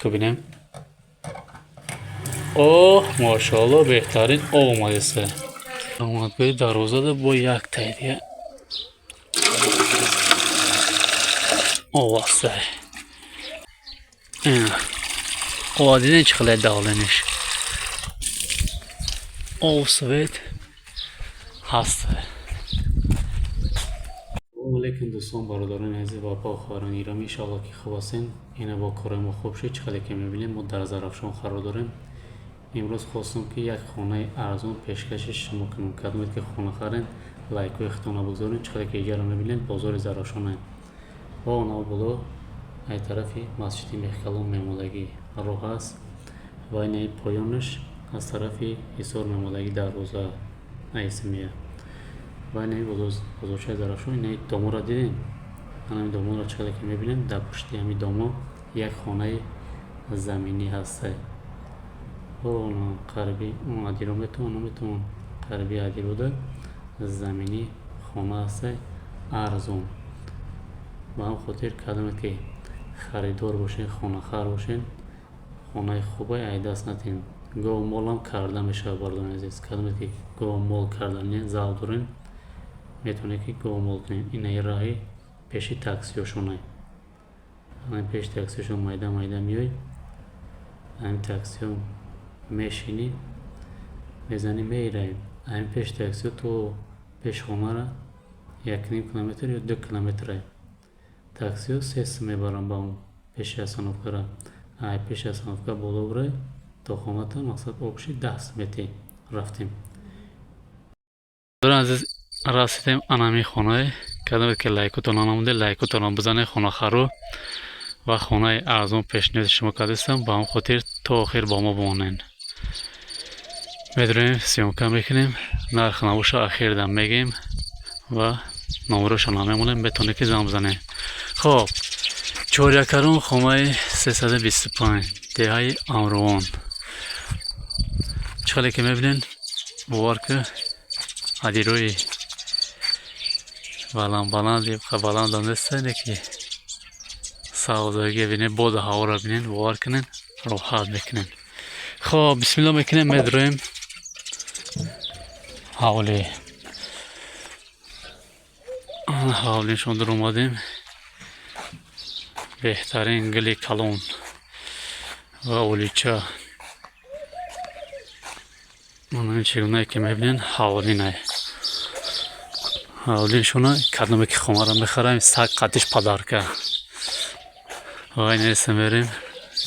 Кубинем. Оҳ, мошоалло, беҳтарин об омадеста. Омадгоҳи дарвозада бо як тай дига об аста. Ова дидем, чӣ хеле давлениш. Об, свет ҳаст. Салому алейкум, дӯстон, бародарони азиз ва апа, хоҳарони гиромӣ. Иншоалло, ки хуб ҳастен. Ина бо кораи мо хуб шуд. Чӣ хеле ки мебинем, мо дар Зарафшон қарор дорем. Имрӯз хостам, ки як хонаи арзон пешкаши шумо кунам. Кадомед ки хона харен, лайкҳои худтонро бигзоред. Чӣ хеле ки иҷаро мебинед, бозори Зарафшонае ва онао боло, ай тарафи масҷиди Мехкалон мемодагӣ роҳ аст ва инаи поёнаш аз тарафи Ҳисор мемодагӣ дарвоза айсмия ва инаи бозорчаи Зарафшон. Инаи доморо дидем. Ҳамин доморо, чӣ хеле ки мебинем, дар пушти ҳамин домо як хонаи заминӣ ҳаста. Қариби адиро метавон, наметавон, қариби адирода заминӣ хона ҳаста, арзон. Ба ҳамин хотир, кадоме ки харидор бошед, хонахар бошед, хонаи хубе ай даст надиҳед. Гову молам карда мешавад, бародарони азиз. Кадоме ки гову мол кардани завқ доред, метавонед, ки гову мол кунед. Инаи роҳи пеши таксиёшоне. Пеши таксиёшон майда майда меой, ҳамин таксиё мешинӣ, мезанӣ, меравӣ. Ҳамин пеши таксиё то пеши хонара 1,5 километр ё 2 километре. Таксиё 3 сум мебаранд ба он пеши остановкара. Ай пеши остановка боло бирай то хоната, мақсад, общий 10 сум метиҳӣ. Рафтем. Азиз, расидем анами хонае. Кадоме ки лайкотонро намонде, лайкотонро бизанед. Хонахаро ва хонаи арзон пешниҳоди шумо кардастам. Ба ҳамин хотир то охир бо мо бимонед. Медурем, съёмка мекунем, нарх набоша ахирда мегем ва номерошо намемонем, метавонед, ки занг бизанед. Хоб, чорякарон, хонаи 325, деҳаи Амрувон. Чӣ хеле ки мебинед, бовар ки, адирои баланд баланди, баландам нестане, ки савдоги бинед, боду ҳаворо бинед, бовар кунед, роҳат мекунед. Хоб, бисмилло мекунем, медуроем ҳавлӣ. Ҳавлишон дуромадем. Беҳтарин гули калон ва олича. Мана, чӣ гунае ки мебинед, ҳавлинае. Ҳавлиншона, кадоме ки хонаро мехарам, саг қадиш подарка. Ва инеса мерем,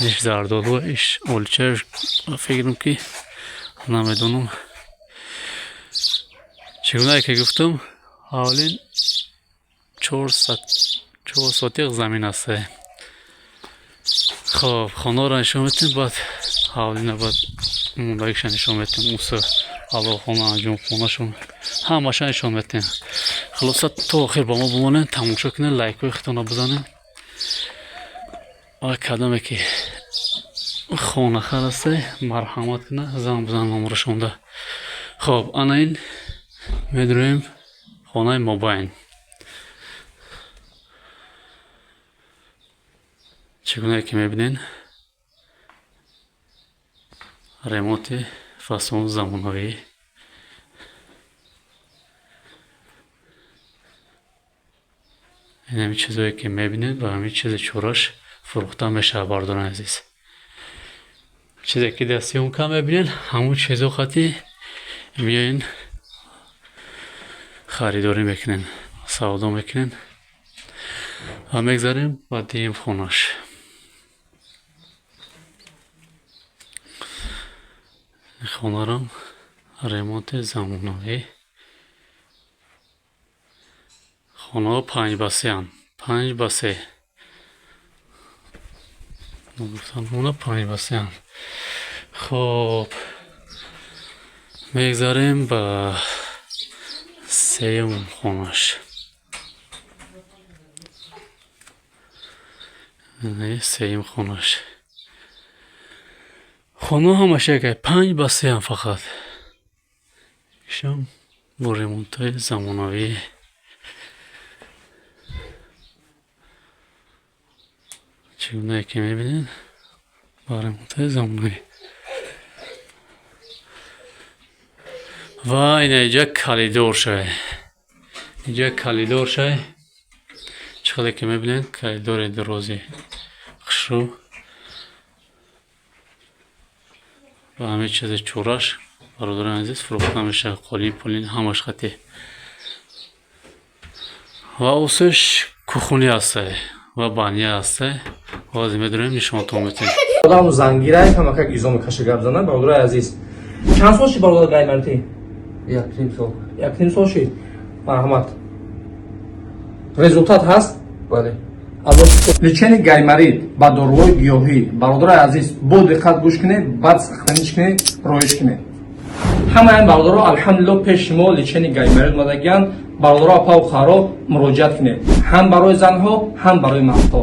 иш зардолу, иш олича, фикрам ки намедонам. Чӣ гунае ки гуфтам, ҳавлин 4 сотиқ замин аст. Хоб, хонаро нишон медиҳем, баъд ҳавлина, баъд мондагиша нишон медиҳем. Уса алоҳхона, анҷумхонашон, ҳамаша нишон медиҳем. Хулоса, то охир бо мо бимонед, тамошо кунед, лайкҳои худтонро бизанед ва кадоме ки хонахар ҳасте, марҳамат кунад, занг бизанад номерошонда. Хоб, ана ин медуроем хонаи мобайн. Чӣ гунае ки мебинед, ремонти фасон, замонавӣ. Ин ҳамин чизое ки мебинед, ба ҳамин чизи чораш фурӯхта мешавад, бародарони азиз. Чизе ки дар съёмка мебинед, ҳамон чизо хати меоен, харидорӣ мекунед, савдо мекунед. Ва мегзарем ба дуюм хонаш. Хонаро ремонти замонавӣ. Хонаҳо 5 ба 3-анд, 5 ба 3 гуфтам, 5 ба 3-анд. Хоб, мегзарем ба сеюм хонаш. Сеюм хонаш. Хонаҳо ҳамаш якай, 5 ба 3-анд, фақат ишам бо ремонтҳои замонавӣ. Чӣ гунае ки мебинед. Ва ремонтҳои замонавӣ. Ва ина иҷа калидор шай. Иҷа калидор шай. Чӣ хеле ки мебинед, калидори дарози хушрӯ ва ҳамин чизи чораш, бародарони азиз, фурӯхта мешавад. Қолин пулин ҳамаш хати. Ва усш кухони ҳастай ва баня ҳастай. Ҳозир медонем, нишонтон метем. Одам зангирай, камакак изо мекаша гап зана. Бародари азиз, чанд сол шид, бародар, гаймарти? 1,5 сол. 1,5 сол шид. Марҳамат, результат ҳаст? Бале. Лечение гайморит ба доруҳои гиёҳӣ. Бародарои азиз, бо диққат гӯш кунед, баъд сохранить кунед, роиш кунед. Ҳамаи бародаро, алҳамдулилло, пеши мо лечение гайморит омадагиянд. Бародаро, апаву харо, муроҷиат кунед, ҳам барои занҳо, ҳам барои мардҳо.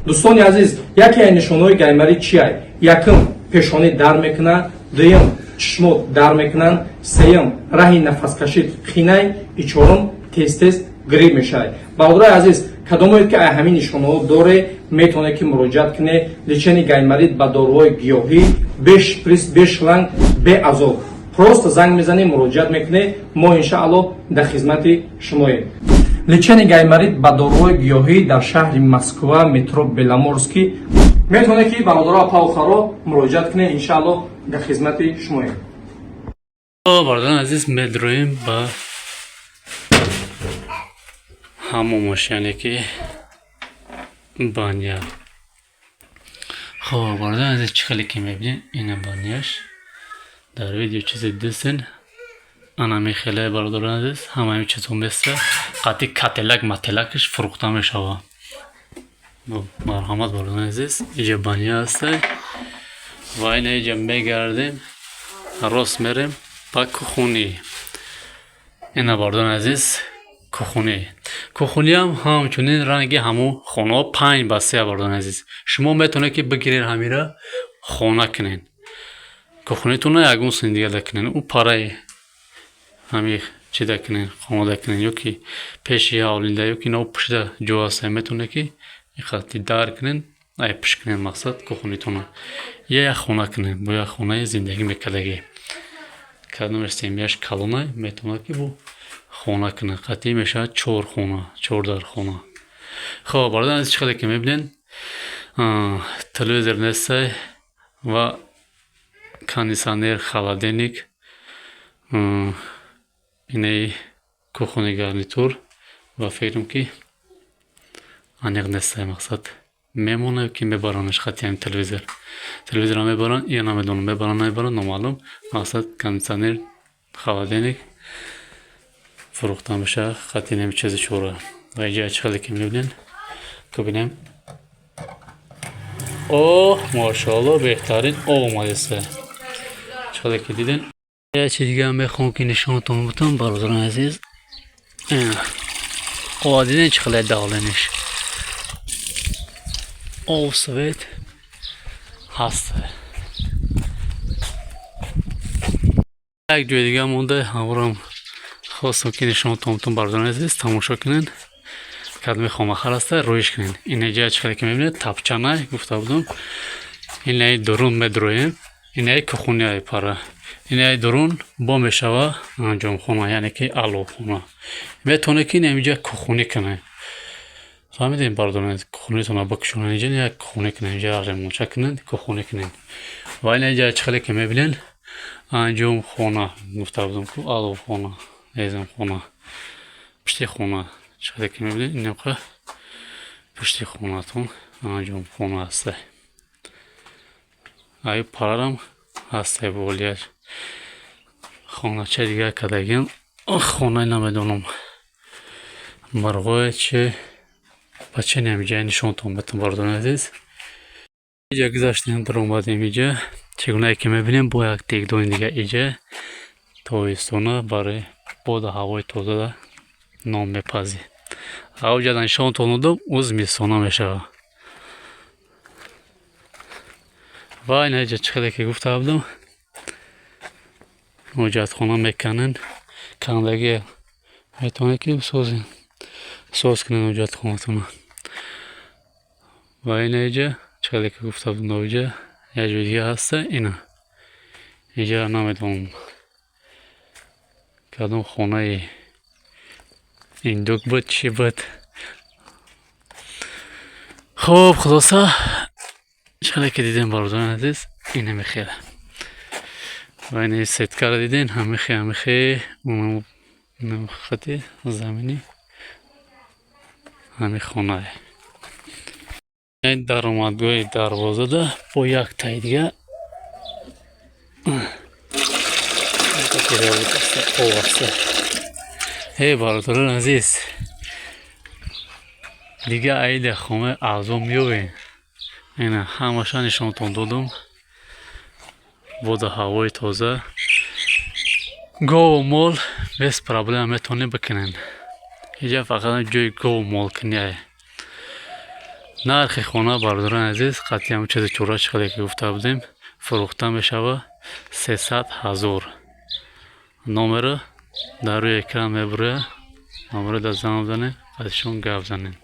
Дӯстони азиз, яке аз нишонҳои гайморит чия? Якум, пешонӣ дар мекунад, дуюм, чишмот дар мекунанд, сеюм, раҳи нафаскашид қинай и чорум, тез тез грипп мешавад. Бародарои азиз, кадомое ки ай ҳамин нишонаҳо доре, метавонед ки муроҷиат кунед. Лечение гайморит ба доруҳои гиёҳӣ, бе шприц, бе шланг, бе азоб. Просто занг мезанед, муроҷиат мекунед, мо иншааллоҳ дар хизмати шумоем. Лечение гайморит ба доруҳои гиёҳӣ дар шаҳри Москва, метро Беломорский. Метавонед ки, бародаро, апаву харо, муроҷиат кунед, иншааллоҳ дар хизмати шумоем. Бародарони азиз, медроем ба ҳамомаш, яъне ки баня. Хоб, бародарони азиз, чӣ хеле ки мебинед, ина баняш, дар видео чизе дидесен, анами хеле. Бародарони азиз, ҳамаи чизҳо места, қатъи кателак мателакаш фурӯхта мешавад. Марҳамат, бародарони азиз, иҷа баня ҳастай ва ина иҷа мегардем, рост мерем ба кухонӣ. Ина, бародарони азиз, кухонӣ. Кухониам ҳамчунин ранги ҳамун хонаҳо, 5 ба 3. Бародарони азиз, шумо метавонед ки бигиред, ҳамира хона кунед, кухонитонро ягон сини дига кунед, ӯ параи ҳами чида кунед, хонада кунед, ё ки пеши ҳавлинда, ё ки ино пушта ҷо ҳаста, метавонед ки хати дар кунед, ай пуш кунед, мақсад, кухонитонро я як хона кунед, бо як хонаи зиндагӣ мекардагӣ. Кадомеш семьяш калона, метавонад ки бо хона кунад, қатъӣ мешавад чор хона, чор дар хона. Хоб, бародари азиз, чӣ хеле ки мебинед, телевизор нестай ва кондитсионер, холодильник, инаи кухонный гарнитур ва фикрам ки аниқ нестай, мақсад, мемонад ки мебаранаш хати ҳамин телевизор. Телевизорро мебаранд ё намедонам, мебаранд, намебаранд, номаълум. Мақсад, кондитсионер, холодильник фурӯхта мешавад хати нами чизи чора. Ва инҷа чӣ хеле ки мебинед, бинем, оҳ, мошоалло, беҳтарин об омадеста, чӣ хеле ки диден. Як чизи дига мехоҳам ки нишонатон бутам, бародарони азиз. О, диден, чӣ хеле давлениш, об, свет ҳаст. Як ҷои дига монда, ҳамрам хостам ки нишонатон бутам, бародарони азиз, тамошо кунед. Кадоми хомахар аста, рӯиш кунед. Инаҷа чӣ хеле ки мебинед, тапчанай гуфта будам. Инаи дурун медроем, инаи кухоняи пара, инаи дурун бо мешава анҷомхона, яъне ки аловхона. Метавонед ки инамиҷа кухонӣ кунед, фаҳмидем, бародарон? Кухонитонро бикушонед, инҷа як кухонӣ кунед, инҷа ремонча кунед, кухонӣ кунед. Ва инаҷа чӣ хеле ки мебинед, анҷомхона гуфта будам ку, аловхона, ҳезумхона, пушти хона. Чӣ хеле ки мебинед, инақа пушти хонатон анҷомхона ҳаста. Аю парарам ҳастай, болияш хонача дига кардагиам, хонаи намедонам, марғое чи ба чи. Намиҷа нишонтон бетам, бародарони азиз. Иҷа гузаштем, даромадем иҷа. Чӣ гунае ки мебинем, бо як тегдони дига иҷа тобистона барои боду ҳавои тоза нон мепазӣ. Авҷа нишонтон додам, ӯ зимистона мешавад. Ва инаҷа чӣ хеле ки гуфта будам, ҳоҷатхона мекананд, кандагӣ, метавонед ки бисозед, соз кунед ҳоҷатхонатонро. Ва инаҷа чӣ хеле ки гуфта будам, иҷа Як ҷои дига ҳаста, ина инҷа намедонам, кадом хонаи индук буд, чӣ буд. Хуб, хулоса, чӣ хеле ки дидем, бародарони азиз, инами хеле ва ини сеткаро диден, ҳамихе хати заминӣ ҳами хонае. Даромадгоҳи дарвозада бо як таи дига оваста. Э, бародарони азиз, дига аида хонаи арзон меёбем? Ина ҳамаша нишонтон додум. Боду ҳавои тоза, гову мол без проблема метавонем бикунем. Инҷа фақат ҷои гову молкуние. Нархи хона, бародарони азиз, қатъи ҳамн чизи чора, чӣ хеле ки гуфта будем, фурӯхта мешавад 300 000. Номеро дар рӯи экран мебурояд, номеро дар занг бизанед, қатъишон гап занед.